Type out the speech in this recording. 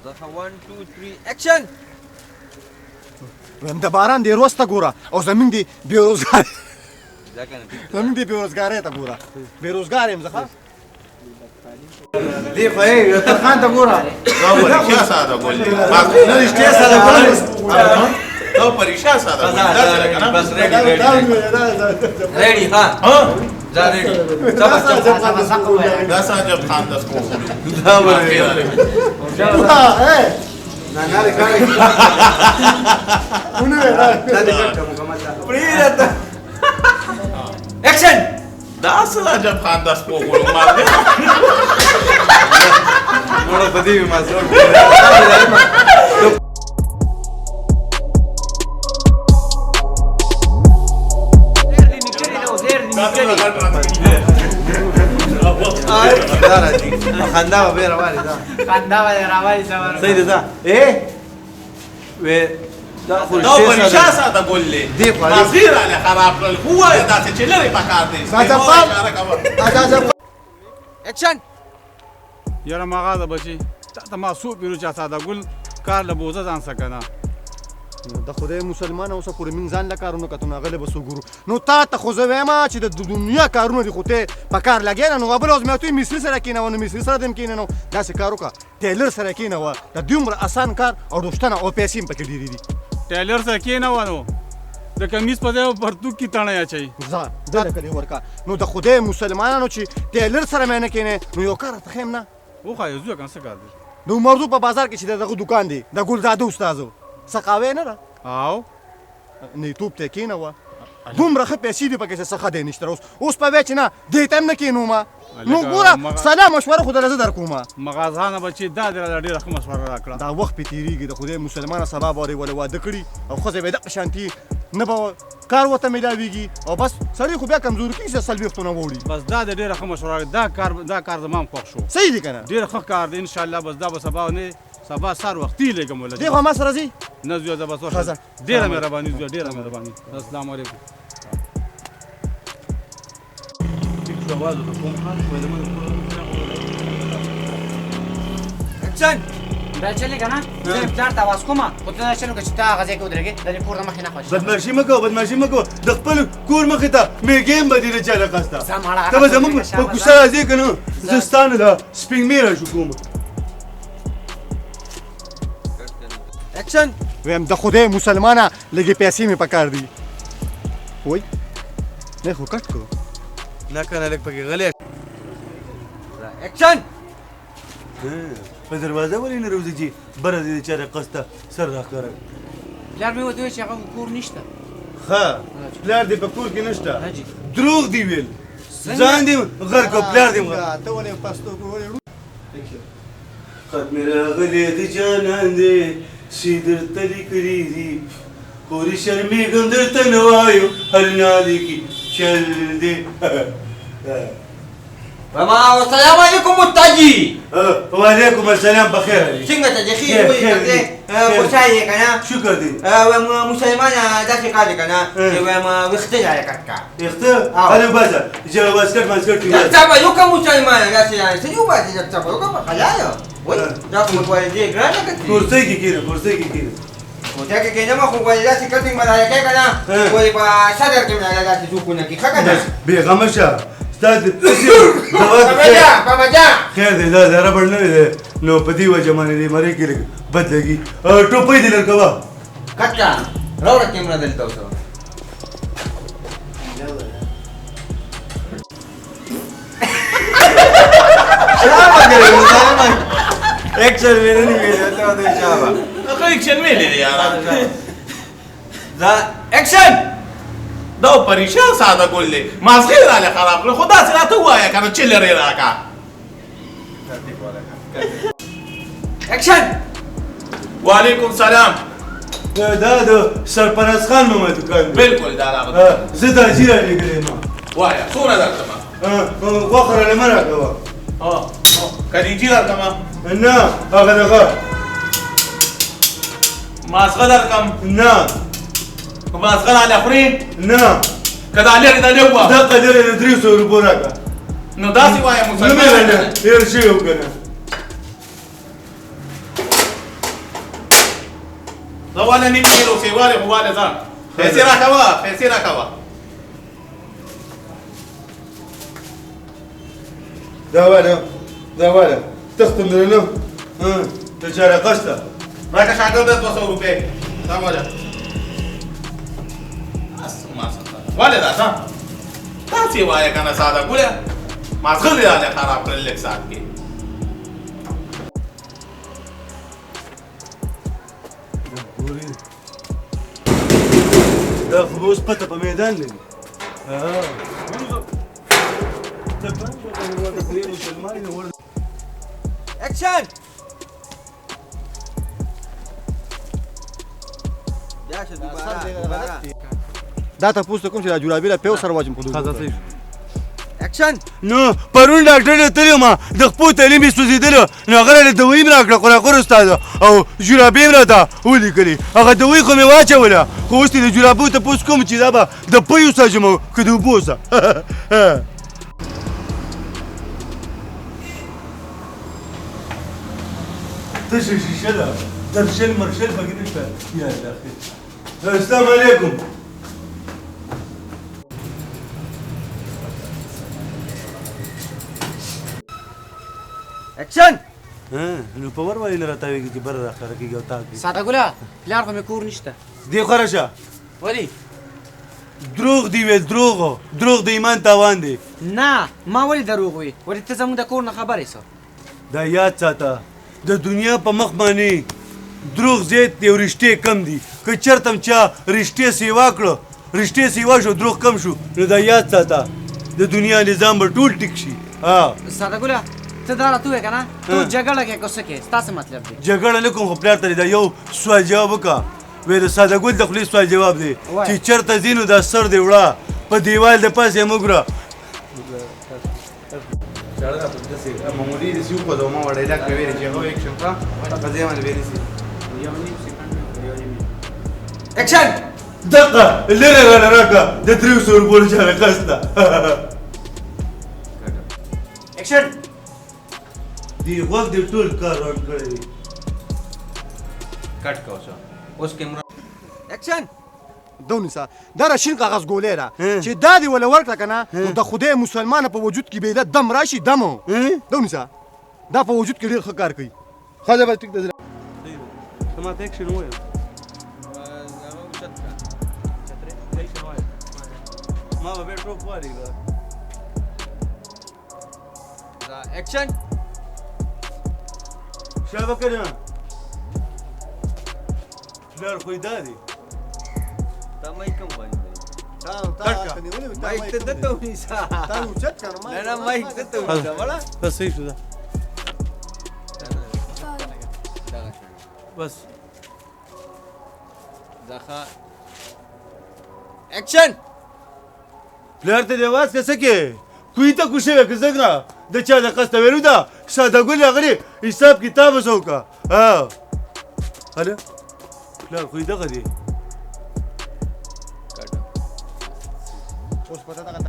ځه 1 2 3 اکشن. وایم د باران دې روز ته ګوره او زمونږ دې بېروزګار ځه که نه زمونږ دې بېروزګارۍ ته ګوره، بېروزګار یم زه. ښه دې خو یې خان ته ګوره. دا پریشا ساده ګل دی، نه رښتیا ساده ګل دی. دا پریشا ساده ګل دی، داسې ده که نه؟ بس ریډي ریډي ریډي. ها ها ځه ریډي. دا څه عجب خان د سپو خوري. دا ولې نه نه ریکارډ دا دې کټ مکمل ده. پریږده. اکشن. دا څه عجب خان د سپو خوري مازغه. مړه په دې ما زړه. دا راځي خندا به بیا روانې ده. خندا به راوالي زبر. صحیح ده. دا اے وې دا خو دا پریشا ساده ګل دی، دې خو مازغه راله خراب کړل. خو وایه داسې چې لرې پکار دی. اکشن. یاره ماغا ده بچي، تا ته ما څو پیرو چا ساده ګل کار له بوزه ځان څه که نه. د خدای مسلمان اوسه پورې موږ ځان له کارونو کتو، نو هغه له به څه ګورو؟ نو تا ته خو زه وایم چې د دنیا کارونه دي، خو ته په کار لګیا نه. نو بله ورځ مې ورته مصري سره کښېنوه، نو مصري سره دې هم کښېنه. نو داسې کار وکړه، ټیلر سره کښېنوه، د دومره اسان کار او روشتنه او پیسې هم پکې ډېرې دي. ټیلر سره کښېنوه نو د کمیس په ځای به پرتوګ کې تڼۍ اچوي. ځه دله که دې ورکه. نو د خدای مسلمانانو چې ټیلر سره مې نه کښېنې، نو یو کار راته ښیم نه؟ وښایه زویه که نه، څه کار دی؟ د عمرزو په بازار کې چې د دغه دوکان دی د ګلزاده استادو سقاوی نه ده؟ او نه توپ ته کښېنوه، دومره ښه پیسې دي پکې چې څه ښه دی نشته. اوس اوس په وایې چې نه دې ته هم نه کښېنوم. نو ګوره سلا مشوره خو درله زه در کومه. مغازانه بچي، دا دې راله ډېره ښه مشوره راکړه. دا وخت پې تېرېږي. د خدای مسلمانه سبا به ولې واده کړي او ښځه به یې دغه شانتي نه به کار ورته میلاویږي او بس سړی خو بیا کمزوري کېږي چې 40 نه وړي. بس دا دې ډېره ښه مشوره، دا کار زما هم خوښ شو. صحیح دی که نه؟ ډېر ښه کار دی انشاءالله. بس دا به سبا نه سبا سهار وختي لېږم وله. دی خو ما سره ځي؟ نه زویه زه بس ورشه. ډېره مهرباني زویه، ډېره مهرباني. السلام علیکم. اکشن. دا چلې که نه زه پلار ته اواز کوم، خو ته دا چل وکړه چې ته هغه ځای کې ودرېږې، د دې کور د مخې نه خوښ. بدمعشي مه کوه، بدمعشي مه کوه. د خپل کور مخې ته میږی هم به دې نه چاله قصده. ځه مړه، ته به زموږ په کوڅه راځې که نه زه ستا نه دا سپینږمۍ را شو کوم. اکشن. وایم د خدای مسلمانه لږې پیسې مې پکار دي. وای نه خو کټ کړو. نه که نه لږ پکې غلی. اکشن. په دروازه ولې نه راوځي چې بره دې د چا د قصده سر راښکاره کړي؟ پلار مې ورته وویل چې هغه کور نشته. ښه پلار دې په کور کې نشته؟ دروغ دې ویل، ځان دې غرق کړ، پلار دې غرق. ته ولې پښتو ولې؟ خط مې راغلی د جانان دی چې درته لیکلي دي، خورې شرمېږم درته نه وایو هر نالي کې چل دی. وما السلام علیکم متاجي. وعلیکم السلام، بخیر علي. څنګه ته خیر وې؟ خوشحال یې که نه؟ شکر دی. مسلمانه داسې کار دی که نه چې وایم ویښته راله کټ کا. ویښته؟ هلې وباسه چې واسکټ ماسکټ کې وباسه. څه به وکړم مسلمانه داسې څه دې وباسې، څه به وکړم حلاله. وای دا خو ګورې دې ګرانه کتې. کرسۍ کې کښېنه، کرسۍ کې کښېنه. کوټه کې کښېنم خو ګورې داسې کټینګ به راله کوې که نه، ګورې په صدر کې مې راله داسې څوکونه کړي. ښه که نه؟ بېغمه شه، ستا د دوا خیر دی. دا د ربړ نوی دی نو په دې وجه باندې دې مرۍ کې لږ بد لګي. ټوپۍ دې لر کوه. کټه راوړه کیمره دلته اوس. اکشن مې نه ویل، ته ورته شابه. هغه اکشن ویلې دی یاره. دا اکشن. دا پریشا ساده ګل دی، مازغه یې راله خراب کړل. خو داسې راته ووایه که نه چې لرې راکړه. اکشن. وعلیکم سلام. دا د سرپرست خان ماما دوکان دی؟ بالکل دا راغلی. زه د حاجي رالیږلی یم. وایه څومره درکړم؟ غوښه راله مه راکوه. کلیجي درکړم؟ نه هغه دغه. مازغه درکړم؟ نه. مازغه راله خورې؟ نه. که دا لرې دا لږ وه؟ دقه لرې د 300 روپو راکړه. نو داسې وایه نه مسلمان. مې رانه هېر شوی و که نه. زه واله نیم کیلو سیوالې خو واله ځه، پیسې راکوه، پیسې راکوه. دا واله، دا واله، تختم درنه د چاره قصده. راکه شاګرده 200 روپۍ. دا واله ولې دا ځه تاسې وایه که نه ساده ګله، مازغه دې راله خراب کړل لږ ساعت کې. دا خو به اوس پته په میدان لري. اکشن. بیا شه دوباره. دا تپوس ته کوم چې دا جورابې له پیو سره واچوم خو اکشن. نو پرون ډاکټر ته تللی وم، د خپو تلې مې سوځېدله، نو هغه راله دوایي م راکړه، خوراکور استاد، او جورابې م راته ولیکلې. هغه دوایي خو مې واچوله، خو اوس ترې د جورابو تپوس کوم چې دا به د پیو ساجم که د اوبو سه. تشه شیشه ده، درشل مرشل پکې نشته. یا الله خیر. السلام علیکم. اکشن. نو په ور ولې نه راتاوېږي چې بره راښکاره کېږي او تا کوي؟ ساده ګله، پلار خو مې کور نشته. دې خوره شه. ولې؟ دروغ دی ویل، دروغ، دروغ د ایمان تاوان دی. نه، ما ولې دروغ وي؟ ولې ته زموږ د کور نه خبر یې څه؟ دا یاد ساته، د دنیا په مخ باندې دروغ زیات دی او رښتې کم دي. که چېرته هم چا رښتې سیوا کړه، رښتې سیوا شو، دروغ کم شو، نو دا یاد ساته د دنیا نظام به ټول ټیک شي. ساده ګله، ته دا راته ووایه که نه، ته جګړه کوې که څه کوې؟ ستا څه مطلب دی؟ جګړه نه کوم، خو پلار ته دې دا یو سوال جواب وکړه. وایي د ساده ګل د خولې سوال جواب دی چې چېرته ځې نو دا سر دې وړه، په دیوال د پاسه یې مه ګوره. چاړه راته داسې معمولي داسې وخوځوه، ما ډایلاګ پرې ویلی چې هغه اکشن ښه په ځای باندې بیا نیسي. یو نیم سیکنډ، یو نیم. اکشن. دقه لرې راله راکړه، د 300 روپو له چارې قصده. اکشن. دې غوږ دې ټول کار ران کړی دی. کټ کوه اوس کیمره. اکشن. دونیسه، دا را شین کاغذ ګولۍ ده چې دا دې وله ورکړه که نه، نو د خدای مسلمانه په وجود کې به دم راشي، دم. دونیسه، دا په وجود کې ډېر ښه کار کوي. ښه ده، بس ټیک ده. ته ماته اکشن ووایه. ما به بیا ټوپ واریږه. اکشن. شابه که نه، پلار خو یې دا دی. تا مایک کم غواړي. تا مایک ته دته ونیسه. تا اوچت کړه. نه نه، مایک دته ونیسه. وړه بس صحیح شو ده، بس دغه. اکشن. پلار ته دې اواز که څه کې کوی ته کوشې وې که څنګه؟ د چا د قصده ویلو ده، ساده ګل راغلی، حساب کتاب اوس وکړه. هله پلار خو یې دغه دی. اوس پته دغه.